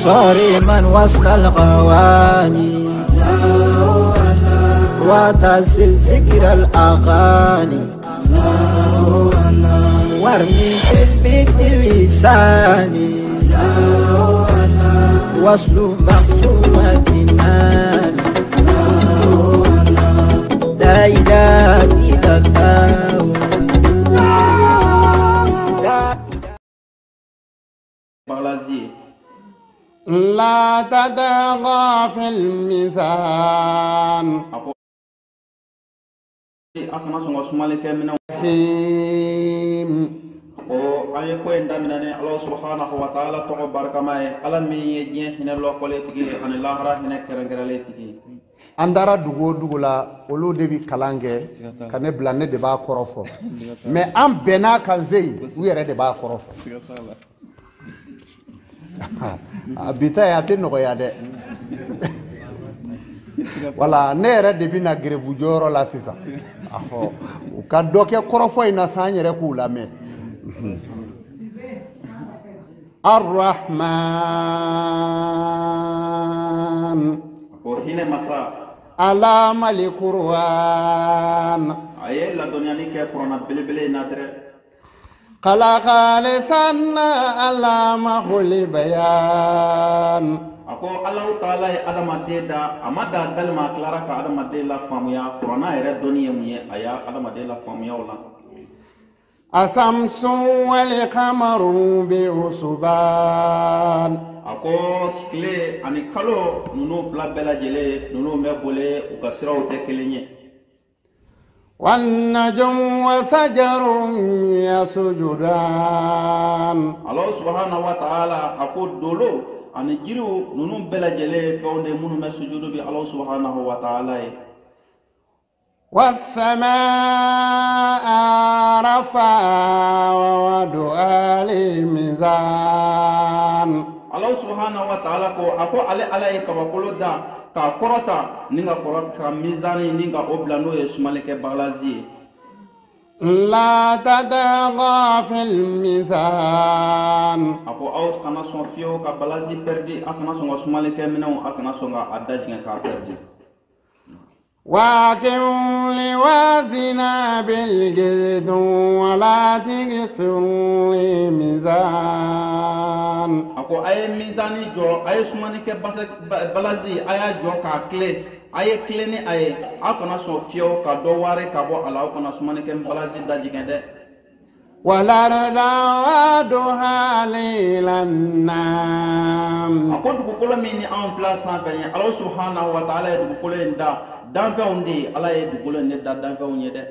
صارما وسط الغواني وتسل ذكر الأغاني وارمي بيت لساني وصل مقتومة لا إله إلا الله. لا تطغى في الميزان. Allah subhanahu wa ta'ala tɔgɔ barikama ye Ala min ye diɲɛ hinɛ lɔkɔlen tigi ye ani lahara hinɛ kɛrɛnkɛrɛnlen tigi. An taara dugu o dugu la olu de bi kalan kɛ ka ne bila ne de b'a kɔrɔ fɔ mais an bɛnn'a kan zeyi u yɛrɛ de b'a kɔrɔ fɔ. A bi ta ye a tɛ nɔgɔya dɛ. Wala ne yɛrɛ de bɛ na gerebu jɔyɔrɔ la sisan. U ka dɔ kɛ kɔrɔfɔ in na san yɛrɛ k'u lamɛn. Ar-Rahman. Ko hinɛ masa. Alama al-Qur'an. A ye ladɔnniyali kɛ kuranna belebele in na dɛrɛ. خلق لسان علمه البيان. Ako Allahu Ta'ala ye adamaden da a ma da dalima a tilara ka adamaden la faamuya kuranna yɛrɛ dɔnni ye mun ye a y'a adamaden la faamuya o la. الشمس والقمر بحسبان. Ako tile ani kalo ninnu fila bɛɛ lajɛlen ninnu bɛ boli u ka siraw tɛ kelen ye. والنجم وشجر يسجدان. Allah subhanahu wa ta'ala a ko dolo ani jiriw ninnu bɛɛ lajɛlen ye fɛnw de minnu bɛ sujudu bi Allah subhanahu wa ta'ala ye. والسماء رفعها ووضع الميزان. Allah subhanahu wa ta'ala ko a ko ale Ala ye kabakolo da k'a kɔrɔta ni ka kɔrɔ ka mizani ni ka o bila n'o ye sumalikɛ balazi ye. لا تطغى في الميزان. A ko aw kana sɔn fiyewu ka balazi pɛridi a kana sɔn ka sumalikɛ minɛnw a kana sɔn ka a dajigin k'a pɛridi. وأقم الوزن بالقسط ولا تخسروا الميزان. A ko a ye mizani jɔ a ye sumanikɛ balazi a y'a jɔ k'a tile a ye tile ni a ye aw kana sɔn fiyewu ka dɔ wari ka bɔ a la aw kana sumanikɛ balazi dajigin dɛ. والأرض وضعها للأنام. A ko dugukolo min ni anw fila sanfɛ ye Ala subhanahu wa ta'ala ye dugukolo in da danfɛnw de ye Ala ye dugukolo in de da danfɛnw ye dɛ.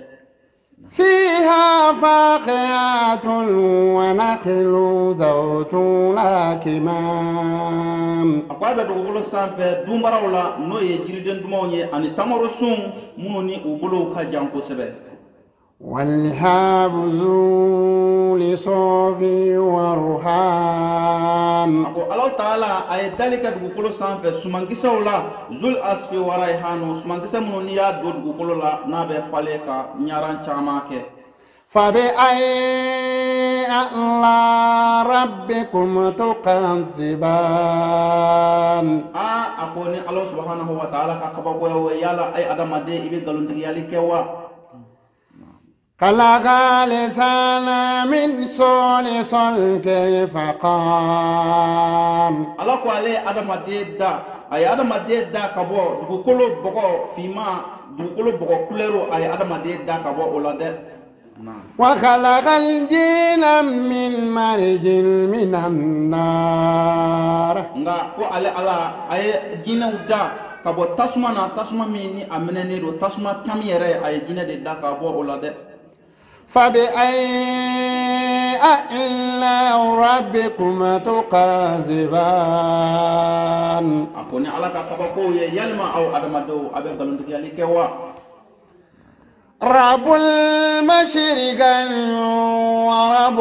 فيها فاكهة ونخل ذات الأكمام. A ko a bɛ dugukolo sanfɛ dunbaraw la n'o ye jiriden dumanw ye ani tamarosun minnu ni u bolow ka jan kosɛbɛ. والحب ذو العصف والريحان. A ko Alahu Taala a ye dali kɛ dugukolo sanfɛ sumankisɛw la zul asfi wa rayhanu sumankisɛ minnu n'i y'a don dugukolo la n'a bɛ falen ka ɲaran caman kɛ. فبأي آلاء ربكما تكذبان. Aa a ko ni Ala subhanahu wa ta'ala ka kabakoya o ye yala ay adamaden i bɛ nkalontigiyali kɛ wa? خلق الإنسان من صلصال كالفخار. Ala ko ale ye adamaden da a ye adamaden da ka bɔ dugukolo bɔgɔ finman dugukolo bɔgɔ kulɛriw a ye adamaden da ka bɔ o la dɛ. وخلق الجن من مارج من النار. Nka ko ale Ala a ye jinɛw da ka bɔ tasuma na tasuma min ni a minɛnen don tasuma tami yɛrɛ a ye jinɛ de da ka bɔ o la dɛ. فبأي آلاء ربكما تكذبان. A ko ni Ala ka kabakow ye yalima aw adamadenw a bɛ nkalontigiyali kɛ wa? رب المشرقين ورب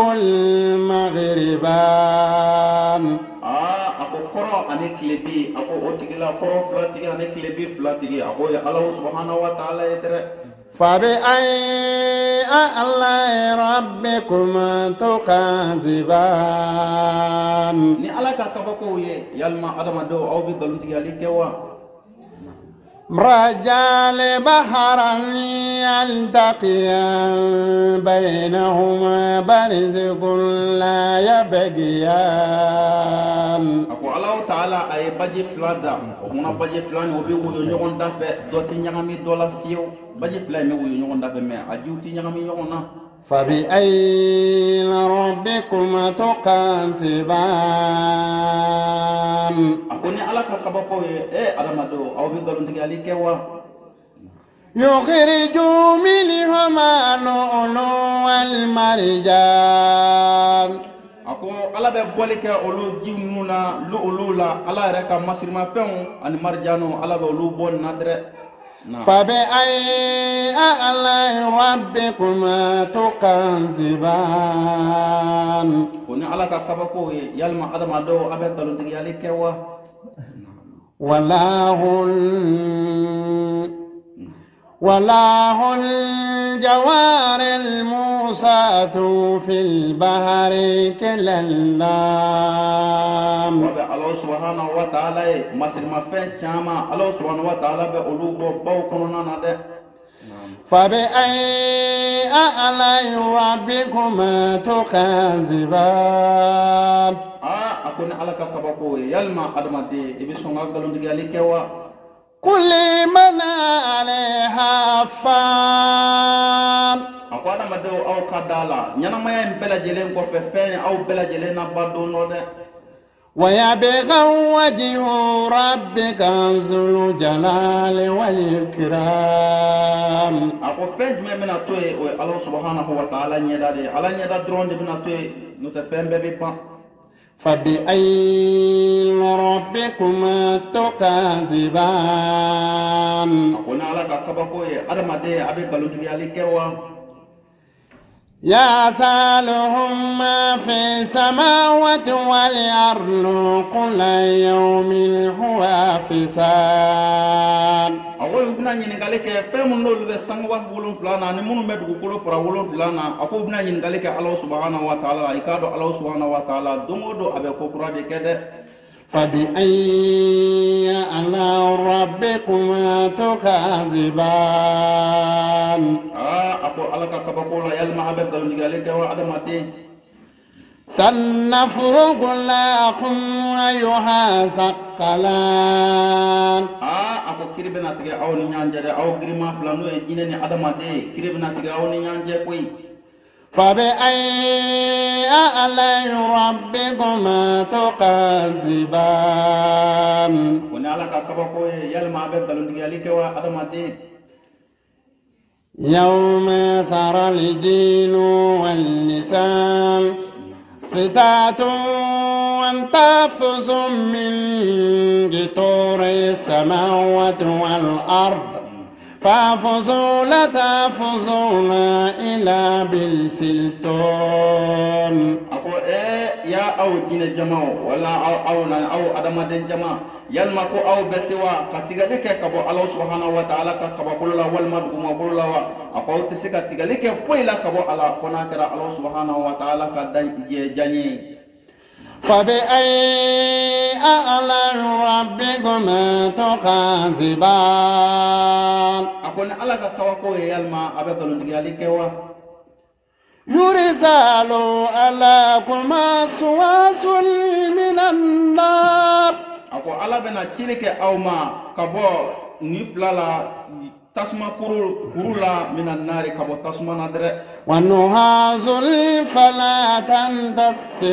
المغربان. Aa a ko kɔrɔ ani tilebi a ko o tigi la kɔrɔ fila tigi ani tilebi fila tigi a ko ye Ala subhanahu wa ta'ala ye dɛrɛ. فبأي آلاء ربكما تكذبان Ni Ala ka kabakow ye, yalima adamadenw, aw bɛ nkalontigiyali kɛ wa? مرج البحرين يلتقيان بينهما برزخ لا يبغيان. A ko Alahu taala a ye baji fila da o kunna. Baji fila nin, o bɛ woyo ɲɔgɔn da fɛ, dɔ ti ɲagami dɔ la fiyewu. Baji fila in bɛ woyo ɲɔgɔn da fɛ, mɛ a jiw ti ɲagami ɲɔgɔn na. فبأي ربكما تكذبان؟ A ko ni Ala ka kabakow ye, e adamadenw, aw bɛ nkalontigiyali kɛ wa? يخرج منهما اللؤلؤ والمرجان. A ko Ala bɛ bɔli kɛ olu ji minnu na, lu olu la, Ala yɛrɛ ka masirimafɛnw ani marijanu, Ala bɛ olu bɔ nin na dɛrɛ na. فبأي آلاء ربكما تكذبان؟ Ko ni Ala ka kabakow ye, yalima adamadenw, a bɛ nkalontigiyali kɛ wa? وله وله الجوار الموساة في البحر كالأعلام. Wa bɛ Ala subahana wa taala ye masirimafɛn caman, Ala subahana wa taala bɛ olu bɔ baw kɔnɔna na dɛ. فبأي آلاء ربكما تكذبان؟ Aa, a ko ni Ala ka kabako ye, yalima adamaden, i bɛ sɔn ka nkalontigiyali kɛ wa? كل من عليها فان. A ko adamadenw, aw ka da la, ɲɛnamaya in bɛɛ lajɛlen kɔfɛ, fɛn aw bɛɛ lajɛlen na ba don dɔ dɛ. ويبقى وجه ربك ذو الجلال والإكرام. A ko fɛn jumɛn bɛna to yen? O ye Ala subahanahu wa taala ɲɛda de ye. Ala ɲɛda dɔrɔn de bɛna to yen, n'o tɛ fɛn bɛɛ bɛ ban. فبأي ربكما تكذبان؟ A ko ni Ala ka kabako ye, adamaden, a bɛ nkalontigiyali kɛ wa? يسألهم ما في السماوات والأرض كل يوم هو في شأن. A ko u bɛna ɲininkali kɛ fɛn minnu n'olu bɛ sankuba 7 na ani minnu bɛ dugukolo fara 7 na. A ko u bɛna ɲininkali kɛ Ala subahanahu wa taala la. I k'a dɔn, Ala subahanahu wa taala, don o don a bɛ ko kura de kɛ dɛ. فبأي آلاء ربكما تكذبان؟ Aa, a ko Ala ka kabako la, yalima a bɛ nkalontigiyali kɛ wa, adamaden? سنفرغ لكم أيها الثقلان. Aa, a ko kiri bɛna tigɛ aw ni ɲɔgɔn cɛ dɛ, aw girima fila, n'o ye jinɛ ni adamaden ye. Kiri bɛna tigɛ aw ni ɲɔgɔn cɛ koyi. فبأي آلاء ربكما تكذبان؟ Ko ni Ala ka kabako ye, yalima a bɛ nkalontigiyali kɛ wa, adamaden? يوم سرى الجن واللسان ستات وانتفس من جطور السماوات والأرض فافزوا لا تفزون إلى بالسلطان. A ko ya aw jinɛ jamaw wala aw na aw adamaden jama, yalima ko aw bɛ se wa ka tigɛli kɛ ka bɔ Ala subahana wa taala ka kabakolo la walima dugumakolo la wa? A ko aw tɛ se ka tigɛli kɛ foyi la ka bɔ a la, fo n'a kɛra Ala subahana wa taala ka diya ye. فبأي آلاء ربكما تكذبان؟ A ko ni Ala ka kabako ye, yalima a bɛ nkalontigiyali kɛ wa? يرسل عليكما شواظ من النار. A ko Ala bɛna cili kɛ aw ma ka bɔ ni fila la, tasuma kuru kuru la, mina nari, ka bɔ tasuma na dɛrɛ. ونحاس فلا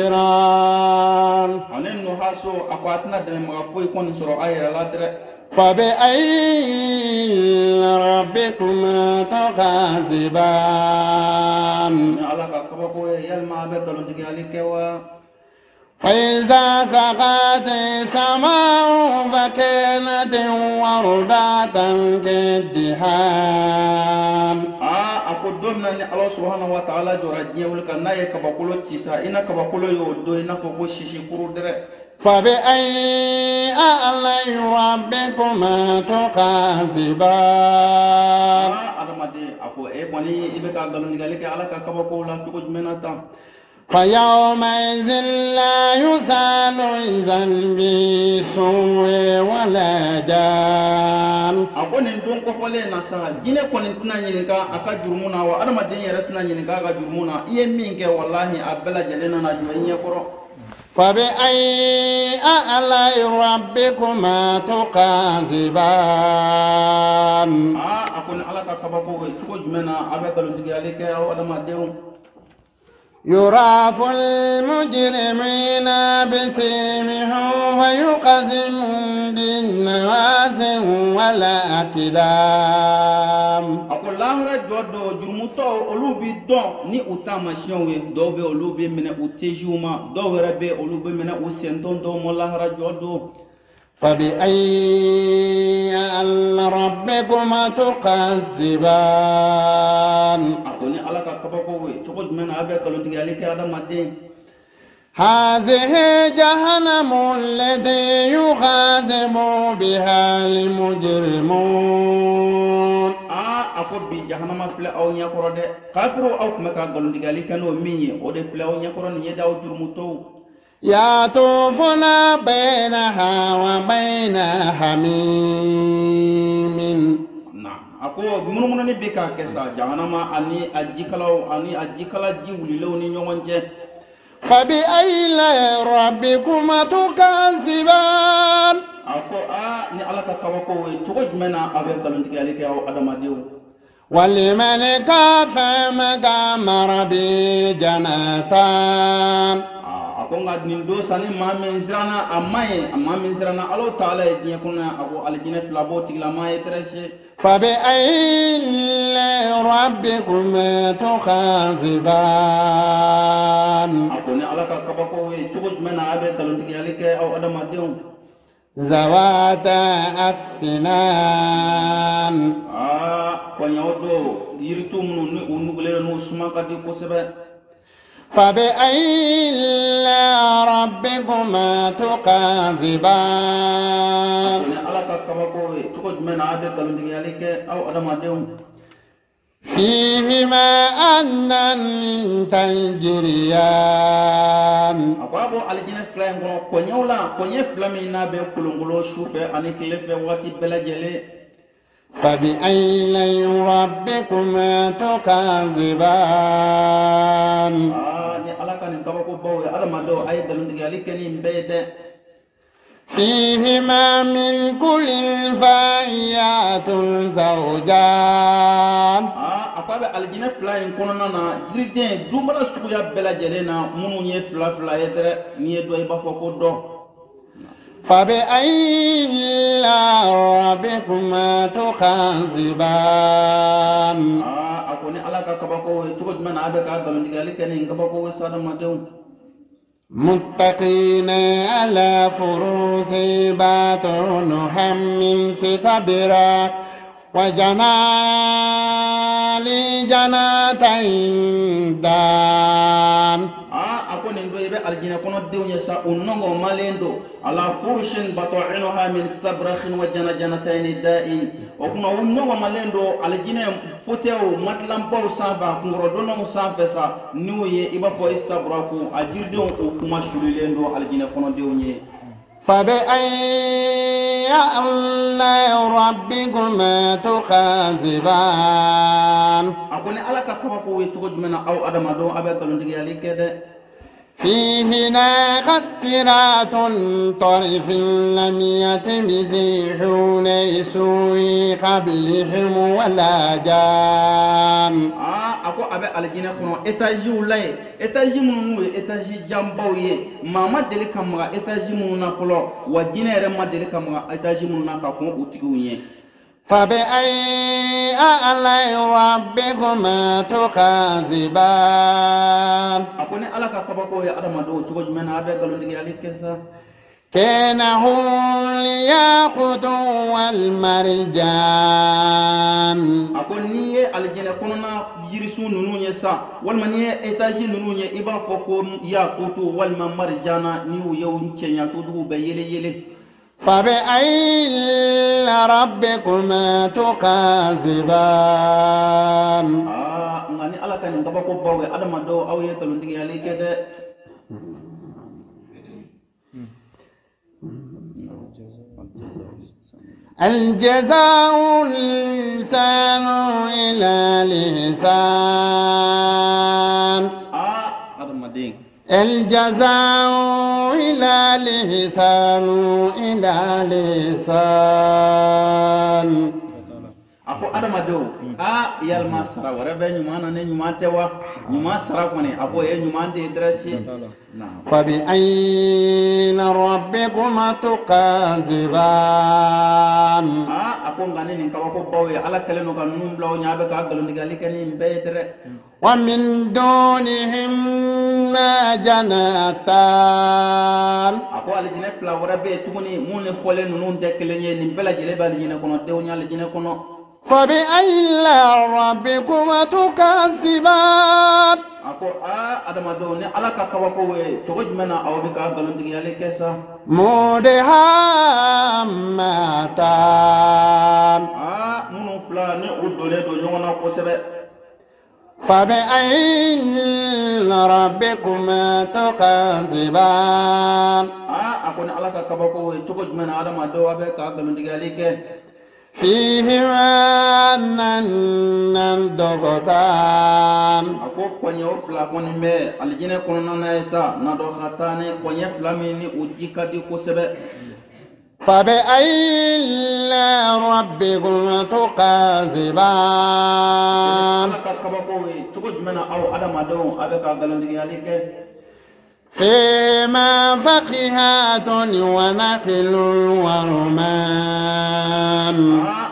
تنتصران. Ani nuhaso, a ko a tɛna dɛmɛbaga foyi kɔni sɔrɔ a yɛrɛ la dɛrɛ. فبأي ربكما تكذبان؟ Ni Ala ka kabako ye, yalima a bɛ nkalontigiyali kɛ wa? فإذا سقت السماء فكانت وردة كالدهان. Aa, a ko don min na ni Ala subahana wa taala jɔra diɲɛ wuli kan, n'a ye kabakolo ci sa, i na kabakolo y'o don i n'a fɔ ko sisi kuru dɛrɛ. فبأي آلاء ربكما تكذبان؟ Aa, adamaden, Ko e kɔni i bɛ ka nkalontigɛli kɛ Ala ka kabakow la cogo jumɛn na tan? فيومئذ لا يسأل عن ذنبه سوء ولا جان. A ko nin don kɔfɔlen na sa, jinɛ kɔni tɛna ɲininka a ka jurumu na, wa adamaden yɛrɛ tɛna ɲininka a ka jurumu na. I ye min kɛ, walahi, a bɛɛ lajɛlen nana jɔ i ɲɛkɔrɔ. فبأي آلاء ربكما تكذبان؟ Aa, a ko ni Ala ka kabako ye, cogo jumɛn na a bɛ nkalontigiyali kɛ, aw adamadenw? يعرف المجرمين بسيمهم فيؤخذ بالنواصي والأقدام. A ko lahara jɔ dɔ, jurumutɔw olu bi dɔn ni u taamasiyɛnw ye. Dɔw bɛ, olu bɛ minɛ u tejiw ma, dɔw yɛrɛ bɛ, olu bɛ minɛ u sentɔn dɔw ma lahara jɔ don. فبأي آلاء ربكما تكذبان؟ A ko ni Ala ka kabako ye, cogo jumɛn na a bɛ nkalontigiyali kɛ, adamaden? هذه جهنم التي يكذب بها المجرمون. Aa, a ko bi jahanama filɛ aw ɲɛkɔrɔ dɛ, kafiriw. Aw tun bɛ ka nkalontigiyali kɛ n'o min ye, o de filɛ aw ɲɛkɔrɔ nin ye dɛ, aw jurumutɔw. يطوفون بينها وبين حميم. Na a ko munumununi bɛ k'a kɛ sa jahanama ani a jikalaw ani a jikala ji wulilenw ni ɲɔgɔn cɛ. فبأي آلاء ربكما تكذبان؟ A ko aa, ni Ala ka kabako ye, cogo jumɛn na aw bɛ nkalontigiyali kɛ, aw adamadenw? ولمن خاف مقام ربه جنتان. Aa, a ko nka nin don sa, ni maa min siranna a ma ye, a maa min siranna Ala taala ye diɲɛ kɔnɔ yan, a ko alijinɛ fila b'o tigilama ye tɛrɛse. فبأي آلاء ربكما تكذبان؟ A ko ni Ala ka kabako ye, cogo jumɛn na a bɛ nkalontigiyali kɛ, aw adamadenw? ذواتا أفنان. Aa, kɔɲɔw don, yiritu minnu ni u nugulen don, n'u suma ka di kosɛbɛ. فبأي آلاء ربكما تكذبان؟ Ko ni Ala ka kabako ye, cogo jumɛn na a bɛ nkalontigiyali kɛ, aw adamadenw? فيهما عينان تجريان. A ko a bɔ alijinɛ fila in kɔnɔ kɔɲɛw la, kɔɲɛ fila min n'a bɛ kolonkolon su fɛ ani tile fɛ waati bɛɛ lajɛlen. فبأي آلاء ربكما تكذبان؟ Aa, ni Ala ka nin kabakobaw ye, adamadenw, a ye nkalontigiyali kɛ nin bɛɛ ye dɛ. فيهما من كل الفاكهة زوجان. Aa, a ko a bɛ alijinɛ fila in kɔnɔna na, jiriden dunbala suguya bɛɛ lajɛlen na, minnu ye fila fila ye dɛrɛ, n'i ye dɔ, i b'a fɔ ko dɔ. فبأي آلاء ربكما تكذبان؟ Aa, a ko ni Ala ka kabako ye, cogo jumɛn na a bɛ ka nkalontigiyali kɛ nin kabako ye sa, adamadenw? متكئين على فرش بطائنها من استبرق وجنى الجنتين دان. Aa, a ko nin don, i bɛ alijinɛ kɔnɔdenw ye sa, u nɔngɔnmalen don على فرش بطائنها من استبرق وجنى الجنتين دان. O kuma, u nɔngɔnmalen don alijinɛ fauteuil matilanbaw sanfɛ, a kunkɔrɔdonnaw sanfɛ sa, n'u ye i b'a fɔ istabraku, a jiridenw o kuma sulilen don alijinɛ kɔnɔdenw ye. فبأي آلاء ربكما تكذبان؟ A ko ni Ala ka kabako ye, cogo jumɛn na aw adamadenw a bɛ nkalontigiyali kɛ dɛ? فيهن قاصرات الطرف لم يطمثهن إنس قبلهم ولا جان. Aa, a ko a bɛ alijinɛ kɔnɔ étagew la yen, étage minnu n'u ye étage janbaw ye, maa ma deli ka maga étage minnu na fɔlɔ, wa jinɛ yɛrɛ ma deli ka maga étage minnu na ka kɔn u tigiw ɲɛ. فبأي آلاء ربكما تكذبان؟ A ko ni Ala ka kabako ye, adamadenw, cogo jumɛn na a bɛ nkalontigiyali kɛ sa? كأنهن الياقوت والمرجان. A ko n'i ye alijinɛ kɔnɔna jirisun ninnu ye sa, walima n'i ye étage ninnu ye, i b'a fɔ ko yakutu walima marijana, n'i y'u ye, u cɛɲa cogojugu bɛ yele yele. فبأي ربكما تكذبان nka ni Ala ka nin kabako baw ye adamadenw aw ye nkalontigiyali kɛ dɛ. الجزاء الإنسان إلى الإحسان الجزاء إلى الإحسان إلى الإحسان A ko adamadenw yalima sara wɛrɛ bɛ ɲuman na ni ɲuman tɛ wa ɲuman sara kɔni a ko ye ɲuman de ye dɛrɛsi. فبأي ربكما تكذبان A ko nka ni nin kabako baw ye Ala kɛlen don ka ninnu bila o ɲɛ a bɛ ka nkalontigɛli kɛ ni nin bɛɛ ye dɛrɛ. ومن دونهما جنتان A ko alijinɛ fila wɛrɛ bɛ yen tuguni mun ni fɔlen ninnu tɛ kelen ye nin bɛɛ lajɛlen bɛ alijinɛ kɔnɔ denw ye alijinɛ kɔnɔ. فبأي ربكما تكذبان A ko adamadenw ni Ala ka kabako ye cogo jumɛn na aw bɛ ka nkalontigiyali kɛ sa. مدهامتان Minnu fila ni u donnen don ɲɔgɔn na kosɛbɛ. فبأي ربكما تكذبان A ko ni Ala ka kabako ye cogo jumɛn na adamadenw aw bɛ ka nkalontigiyali kɛ. فيهما نضختان A ko kɔɲɛ o fila kɔni bɛ alijinɛ kɔnɔna na ye sa nadɔkataani kɔɲɛ fila min ni o ji ka di kosɛbɛ. فبأي ربكما تكذبان Ala ka kabako ye cogo jumɛn na aw adamadenw a bɛ ka nkalontigiyali kɛ. فيما فاكهة ونخل ورمان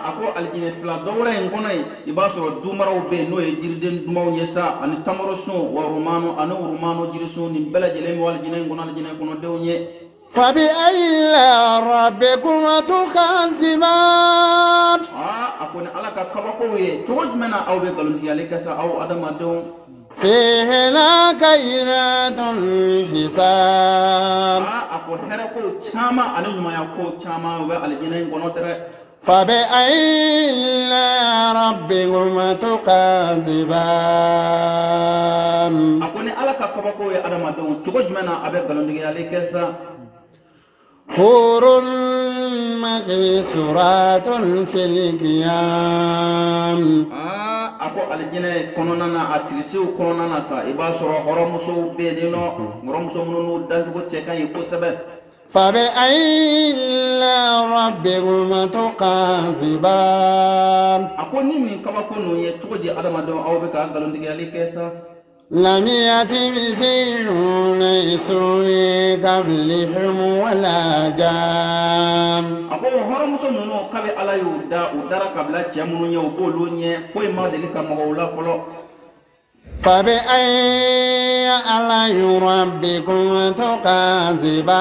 A ko alijinɛ fila dɔ wɛrɛ in kɔnɔ yen i b'a sɔrɔ dumaraw bɛ yen n'o ye jiriden dumanw ye sa ani tamarosun wa rumanu ani rumanu jirisun nin bɛɛ lajɛlen bɛ alijinɛ in kɔnɔ alijinɛ kɔnɔdenw ye. فبأي ربكما تكذبان A ko ni Ala ka kabakow ye cogo jumɛn na aw bɛ nkalontigiyali kɛ sa aw adamadenw. فيهن خيرات حسان A ko hɛrɛ kow caman ani ɲumanya kow caman u bɛ alijinɛ in kɔnɔ dɛrɛ. فبأي ربكما تكذبان A ko ni Ala ka kabakow ye adamadenw cogo jumɛn na a bɛ nkalontigiyali kɛ sa. حور مقصورات في الخيام A ko alijinɛ kɔnɔna na a tirisiw kɔnɔna na sa i b'a sɔrɔ hɔrɔnmusow bɛ yen nɔ hɔrɔnmuso minnu n'u dancogo cɛ ka ɲi kosɛbɛ. فبأي ربكما تكذبان A ko ni nin kabako ninnu ye cogo di adamadenw aw bɛ ka nkalontigiyali kɛ sa. لم يطمثهن إنس قبلهم ولا جان A ko hɔrɔnmuso ninnu kabi Ala y'u da u dara kabila cɛ minnu ɲɛ u b'olu ɲɛ foyi ma deli ka maga u la fɔlɔ. فبأي آلاء ربكما تكذبان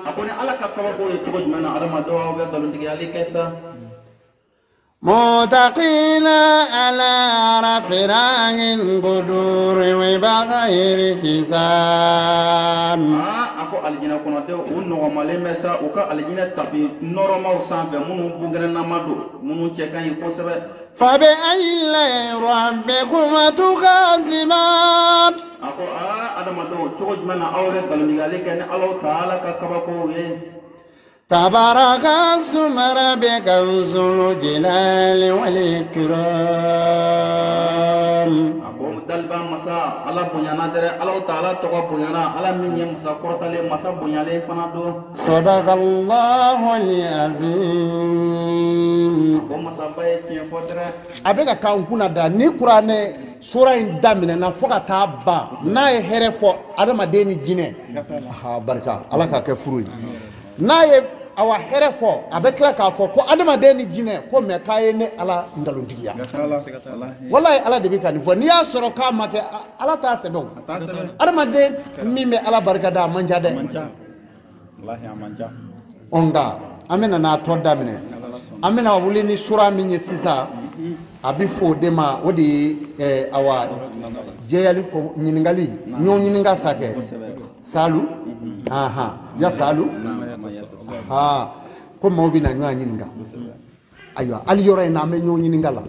A ko ni Ala ka kabako ye cogo jumɛn na adamadenw aw bɛ nkalontigiyali kɛ sa. متقين على رفراغ قدور وبغير حساب A ko alijinɛ kɔnɔdenw u nɔgɔmalen bɛ sa u ka alijinɛ tapi nɔrɔmaw sanfɛ minnu bungɛrɛnnama don minnu cɛ ka ɲi kosɛbɛ. فبأي ربكما تكذبان A ko adamadenw cogo jumɛn na aw bɛ nkalontigiyali kɛ ni Alahu taala ka kabakow ye. تبارك اسم ربك ذو الجلال والإكرام A ko daliba masa Ala bonyana dɛrɛ Alahu taala tɔgɔ bonyana Ala min ye masa kɔrɔtalen masa bonyalen fana don. صدق الله العظيم A ko masaba ye tiɲɛ fɔ dɛrɛ. A bɛ ka k'an kunna da ni kuranɛ sura in daminɛna fo ka taa ban n'a ye hɛrɛ fɔ adamaden ni jinɛ barika Ala k'a kɛ furu ye n'a ye awa hɛrɛ fɔ a bɛ tila k'a fɔ ko adamaden ni jinɛ ko mɛ k'a ye ne Ala nkalontigiya walayi Ala de bɛ ka nin fɔ n'i y'a sɔrɔ k'a ma kɛ Ala t'a sɛbɛn o adamaden min bɛ Ala barika da a man ca dɛ ɔ nka an bɛna n'a tɔ daminɛ an bɛna wuli ni sura min ye sisan a bɛ fɔ o de ma o de ye awa jɛyali ko ɲininkali ɲɔgɔn ɲininka sa kɛ salu. Aha yasalu ha ko maaw bɛna ɲɔgɔn ɲininka. Ayiwa hali yɔrɔ in na an bɛ ɲɔgɔn ɲininka la.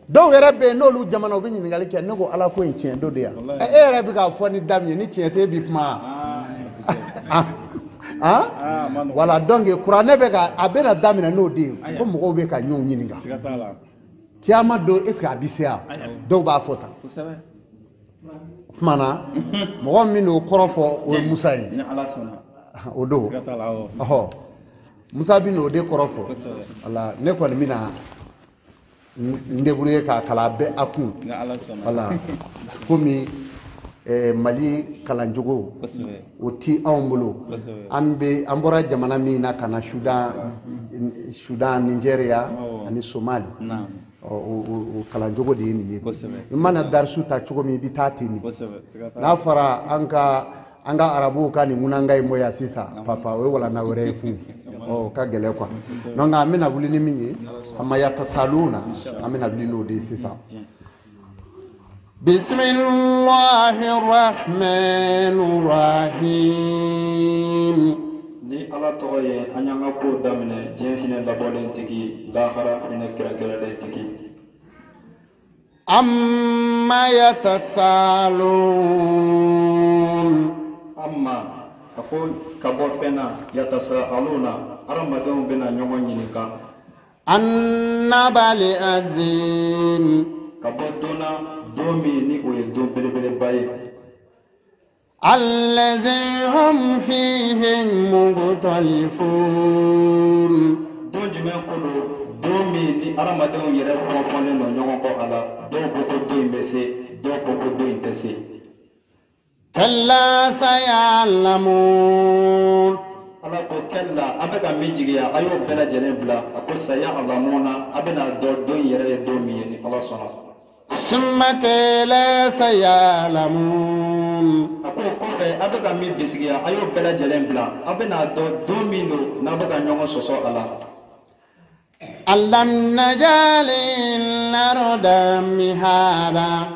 Dɔw yɛrɛ bɛ yen n'olu jamana u bɛ ɲininkali kɛ ne ko ala ko in tiɲɛ dɔ de yan. E yɛrɛ bɛ k'a fɔ ni da min ye ni tiɲɛ tɛ e bi kuma. Voilà donc kuranɛ bɛ ka a bɛna daminɛ n'o de ye ko mɔgɔw bɛ ka ɲɔgɔn ɲininka. Kiyama don est ce que a bɛ se yan? Dɔw b'a fɔ tan. O tuma na mɔgɔ min n'o kɔrɔ fɔ o ye Musa ye. O don. Ɔhɔ Musa bɛ n'o de kɔrɔ fɔ. Voilà ne kɔni bɛna n débrouiller k'a kalan a bɛɛ a kun. Voilà komi Mali kalancogo o ti anw bolo. An bɛ an bɔra jamana min na ka na Sudan, Nigeria ani Somali. O kalancogo de ye nin ye. I mana darisu ta cogo min i bɛ taa ten de. N'a fɔra an ka arabuw ka nin ŋunanga in bɔ yan sisan papa o ye walanda wɛrɛ ye kun. Ɔ o ka gɛlɛn quoi. Donc an bɛna wuli ni min ye amma yatasaluna an bɛna wuli n'o de ye sisan. Bismillahirrahmanirrahim. Ni ala tɔgɔ ye an y'an ka kow daminɛ diɲɛ hinɛ labɔlen tigi lahara hinɛ kɛrɛnkɛrɛnlen tigi. Amma yatasalun. Amma a ko ka bɔ fɛn na yatasaluna hadamadenw bɛna ɲɔgɔn ɲininka. Annabali azim. Ka bɔ don na don min ni o ye don belebeleba ye. Allazi hum fihi mukhtalifun. Don jumɛn ko don? Don min ni hadamadenw yɛrɛ fɔnfɔnnen don ɲɔgɔn kɔ a la. Dɔw ko ko don in bɛ se, dɔw ko ko don in tɛ se. Kalla sayalamun. Ala ko kalla a bɛ ka min jigiya a y'o bɛɛ lajɛlen bila. A ko sayalamuna a bɛna dɔn don in yɛrɛ ye don min ye ni Ala sɔnna. Summa kala sayalamun. A ko kɔfɛ a bɛ ka min bisigiya a y'o bɛɛ lajɛlen bila. A bɛna dɔn don min don n'a bɛ ka ɲɔgɔn sɔsɔ a la. Alam najalil arda mihada.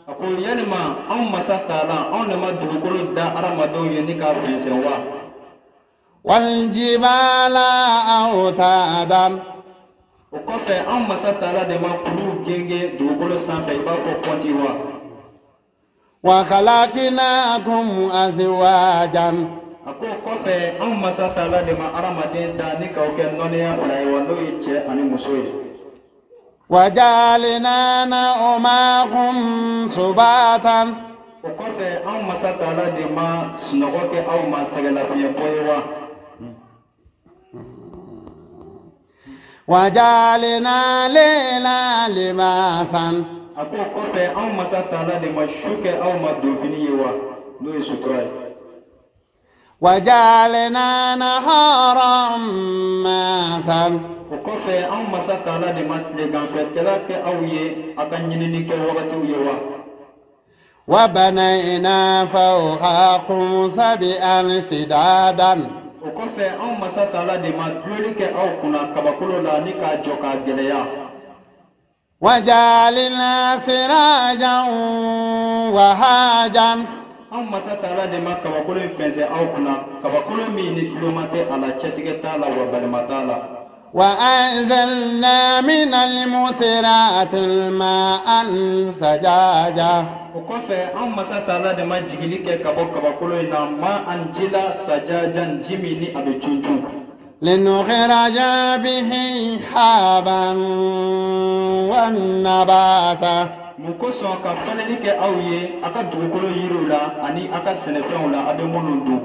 A ko yalima anw masa taala anw de ma dugukolo da hadamadenw ye ni k'a fɛnsɛn wa? Wal jibala awtadan. O kɔfɛ anw masa taala de ma kuluw genge dugukolo sanfɛ i b'a fɔ kɔnti wa? Wa khalaqnakum azwajan. A ko kɔfɛ anw masa taala de ma hadamaden da ni k'aw kɛ nɔnɛya fila ye wa n'o ye cɛ ani muso ye. Wa ja'alna nawmakum subatan. O kɔfɛ anw masa taala de ma sunɔgɔ kɛ aw ma sɛgɛnlafiɲɛbɔ ye wa? Wa ja'alna layla libasan. A ko kɔfɛ anw masa taala de ma su kɛ aw ma donfini ye wa n'o ye sutura ye. Wa ja'alna naharan masan. O kɔfɛ anw masa taala de ma tileganfɛkɛla kɛ aw ye a ka ɲinini kɛ wagatiw ye wa? Wa banayna fawqakum sab'an sidadan. O kɔfɛ anw masa taala de ma duloli kɛ aw kunna kabakolo la ni k'a jɔ k'a gɛlɛya. Wa ja'alna sirajan wahajan. Anw masa taala de ma kabakolo in fɛnsɛn aw kunna kabakolo min ni tuloma tɛ a la cɛtigɛ t'a la wa balima t'a la. Wa anzalna minal musirati ma'an sajaja. O kɔfɛ anw masa taala de ma jigili kɛ ka bɔ kabakolo in na ma an ji la sajajan ji min ni a bɛ cuncun. Linukhraja bihi haban wa nabata. Mun kosɔn ka falenni kɛ aw ye a ka dugukolo yiriw la ani a ka sɛnɛfɛnw la a bɛ minnu dun.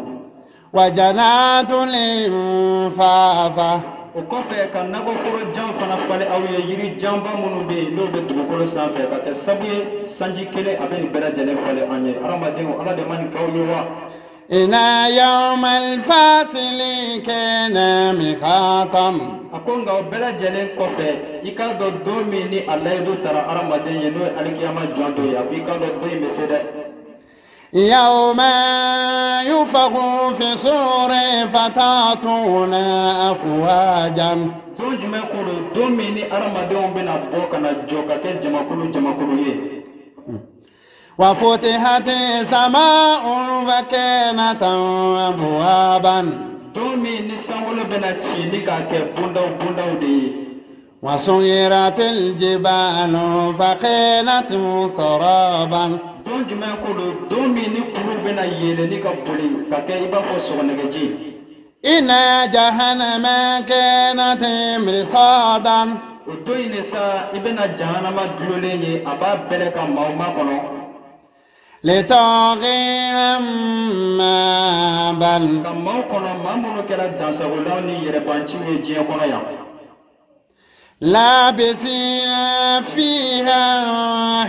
Wa jannatin alfafa. O kɔfɛ ka nakɔforo jan fana falen aw ye yiri janba minnu bɛ yen n'o bɛ dugukolo sanfɛ ka kɛ sabu ye sanji kelen a bɛ nin bɛɛ lajɛlen falen an ye hadamadenw ala de ma nin k'aw ye wa. Inna yawmal fasili kana miqatan. A ko nka o bɛɛ lajɛlen kɔfɛ i k'a dɔn don min ni a layidu tara hadamaden ye n'o ye alikiyama jɔ don ye a ko i k'a dɔn don in bɛ se dɛ. يوم ينفخ في الصور فتأتون أفواجا. Don jumɛn ko don? Don min ni hadamadenw bɛna bɔ ka na jɔ ka kɛ jamakulu jamakulu ye. وفتحت السماء فكانت أبوابا. Don min ni sankolo bɛna ci ni k'a kɛ bondaw bondaw de ye. وسيرت الجبال فكانت سرابا. Don jumɛn ko don? Don min ni kuru bɛna yɛlɛ ni ka boli ka kɛ i b'a fɔ sɔgɔnɛgɛji. إن جهنم كانت مرصادا. O don in de sa, i bɛna jahanama dulolen ye, a b'a bɛlɛ ka maaw makɔnɔ. لطاغين مآبا. Ka maaw kɔnɔ, maa minnu kɛra dansagolaw ni yɛrɛbanciw ye diɲɛ kɔnɔ yan. لابسين فيها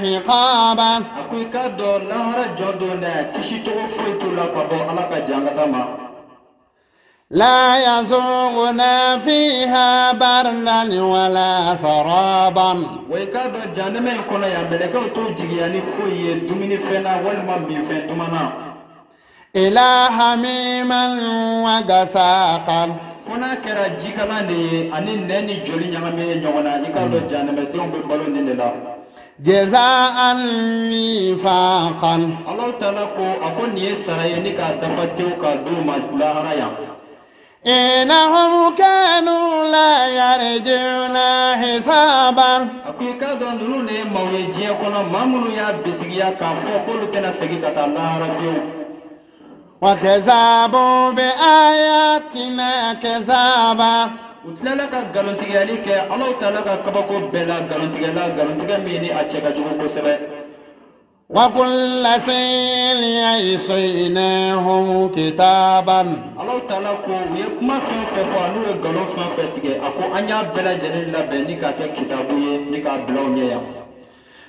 حقابا. A ko i k'a dɔn lahara jɔ don dɛ, kisi cogo foyi t'u la ka bɔ Ala ka jankata ma. لا يذوقون فيها بردا ولا سرابا. Wa i k'a dɔn jahanama in kɔnɔ yan, mɛlɛkɛw t'u jigiya ni foyi ye dumunifɛn na walima minfɛn duman na. إلى حميما وغساقا. Fo n'a kɛra jikalan de ye ani nɛn ni joli ɲagaminen ɲɔgɔn na, i k'a dɔn jahanamadenw bɛ balo nin de la. جزاء وفاقا. Alahu taala ko, a ko nin ye sara ye ni k'a dafa tewu k'a d'u ma lahara yan. إنهم كانوا لا يرجون حسابا. A ko i k'a dɔn ninnu de ye maaw ye diɲɛ kɔnɔ, maa minnu y'a bisigiya k'a fɔ k'olu tɛna segin ka taa lahara fiyewu. وكذبوا بآياتنا كذابا. U tilala ka nkalontigɛli kɛ Alahu taala ka kabako bɛɛ la, nkalontigɛla, nkalontigɛ min ni a cɛ ka jugu kosɛbɛ. وكل شيء أحصيناه كتابا. Alahu taala ko u ye kuma fɛn fɛn fɔ n'u ye nkalon fɛn fɛn tigɛ, a ko an y'a bɛɛ lajɛlen labɛn ni k'a kɛ kitabu ye ni k'a bila u ɲɛ yan.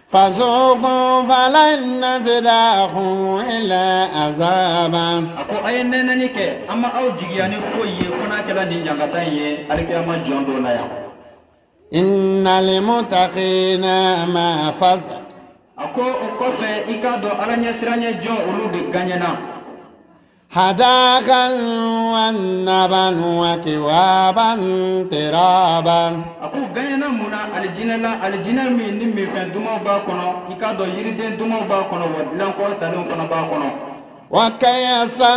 فذوقوا فلن نزيدكم إلا عذابا. A ko a ye nɛnɛni kɛ, an ma aw jigiya ni foyi ye fo n'a kɛra nin ɲangata in ye alikiyama jɔn don na yan. إن للمتقين مفازا. A ko o kɔfɛ, i k'a dɔn Ala ɲɛsiranɲɛ jɔn, olu de gaɲɛna. حدائق وعنبا وكواعب أترابا. A ko gaɲɛna mun na? Alijinɛ la, alijinɛ min ni minfɛn dumanw b'a kɔnɔ, i k'a dɔn yiriden dumanw b'a kɔnɔ, wa dilankɔrɔ talenw fana b'a kɔnɔ. وكأسا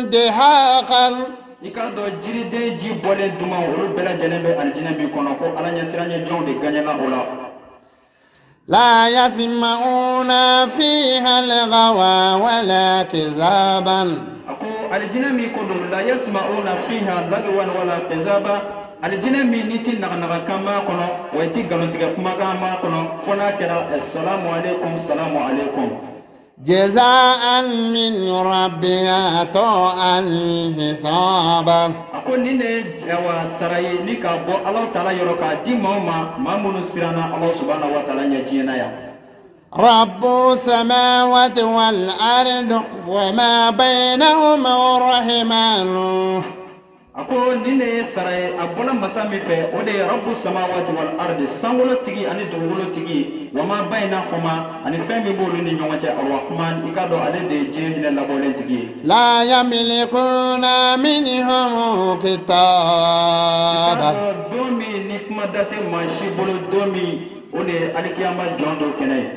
دهاقا. I k'a dɔn jiriden ji bɔlen dumanw, olu bɛɛ lajɛlen bɛ alijinɛ min kɔnɔ, ko Ala ɲɛsiranɲɛ jɔnw de gaɲɛna o la. لا يسمعون فيها لغوا ولا كذابا. A ko alijinɛ min ko don, la yasma'una fiha lagwan wala kizaba, alijinɛ min n'i ti naganagakan b'a kɔnɔ, wa i ti nkalontigɛ kumakan b'a kɔnɔ, fo n'a kɛra salamu aleykum, salamu aleykum. جزاء من ربك عطاء حسابا. A ko nin de ye awa sara ye ni k'a bɔ Alahu taala yɔrɔ k'a di maaw ma, maa minnu siranna Alahu subahana wa taala ɲɛ diɲɛ na yan. رب السماوات والأرض وما بينهما الرحمن. A ko nin de ye sara ye, a bɔla masa min fɛ, o de ye rabu samawati wal ardi, sankolo tigi ani dugukolo tigi, wama bayinahuma, ani fɛn min b'olu ni ɲɔgɔn cɛ, arrahman, i k'a dɔn ale de ye diɲɛ hinɛ labɔlen tigi ye. لا يملكون منهم I k'a خطابا. dɔn don min ni kuma da tɛ maa si bolo, don min o de ye alikiyama jɔn don kɛnɛ ye.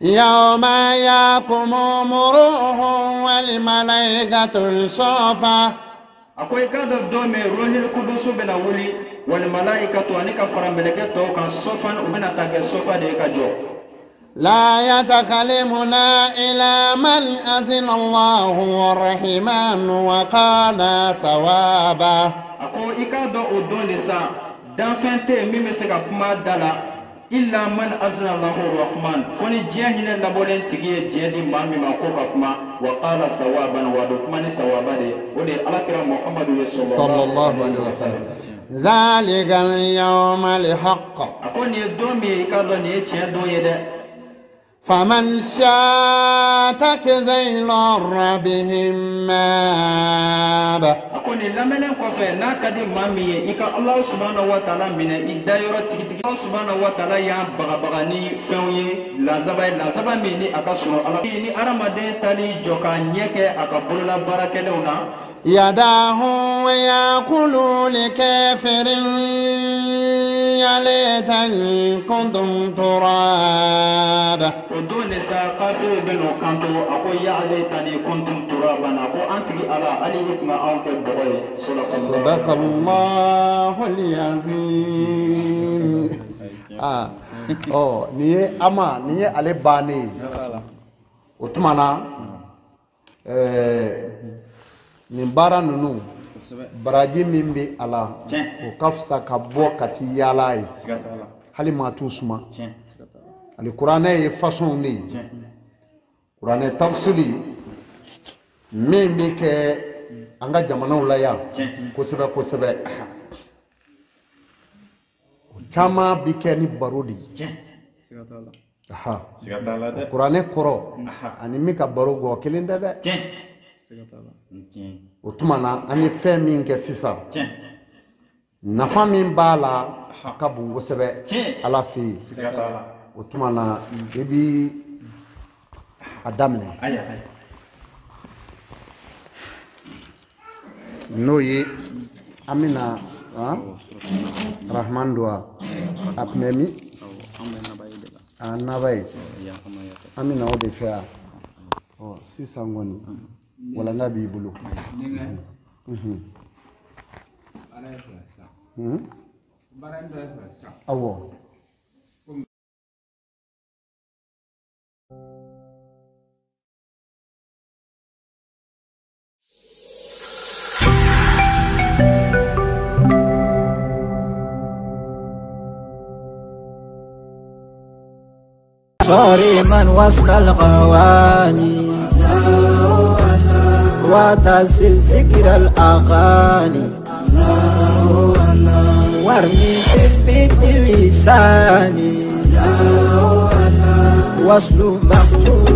يوم يقوم الروح والملائكة صفا. A ko i k'a dɔn don min rohil kudusu bɛna wuli, wal malaikatu, ani ka fara mɛlɛkɛ tɔw kan, sɔfan, u bɛna taa kɛ sɔfa de ye ka jɔ. لا يتكلمون إلا من أذن الله الرحمن وقال صوابا. A ko i k'a dɔn o don de sa, danfɛn tɛ yen min bɛ se ka kuma da la, illa man azina lahu rahman, fo ni diɲɛ hinɛ labɔlen tigi ye diɲɛ di maa min ma ko ka kuma, wa qala sawaban, wa do kuma ni sawaba de ye, o de ye Alakira Muhamadu ye. صلى الله عليه وسلم. ذلك اليوم الحق. A ko nin ye don min ye, i k'a dɔn nin ye tiɲɛ don ye dɛ. فمن شاء اتخذ إلى ربه مآبا. A ko nin lamɛnnen kɔfɛ, n'a ka di maa min ye, i ka Alahu subahana wa taala minɛ i dayɔrɔ tigitigi. Alahu subahana wa taala y'an bagabaga ni fɛnw ye, lansaba ye, lansaba min ni a ka surun Ala ni hadamaden taali jɔ k'a ɲɛ kɛ a ka bolola baarakɛlenw na. يداه ويقول لكافر يا ليتني كنت ترابا. la. O don de sa kafiriw bɛ n'o kanto a ko ya laytani kuntum turaban a ko an tigi ala hali i tun bɛ anw kɛ bɔgɔ ye. Sadakallahu al-azim. Aa ɔ nin ye ama nin ye ale bannen ye. O tuma na nin baara ninnu baraji min bɛ a la o ka fisa ka bɔ ka t'i yaala ye hali maa t'u suma. Ali kuranɛ ye façon de ye. Kuranɛ tafsiri min bɛ kɛ an ka jamanaw la yan kosɛbɛ kosɛbɛ, o caman bɛ kɛ ni baro de ye. Kuranɛ kɔrɔ ani min ka baro gɔ kelen tɛ dɛ. O tuma na an ye fɛn min kɛ sisan, nafa min b'a la a ka bon kosɛbɛ Ala fɛ yen. O tuma na i bi a daminɛ n'o ye an bɛna Rahman don wa a tun bɛ min a naba ye an bɛna o de fɛ yan. Ɔ sisan kɔni walanda b'i bolo. Awɔ. صارما وسط الغواني وتسل ذكر الأغاني وارمي بيت لساني وصل مقتول.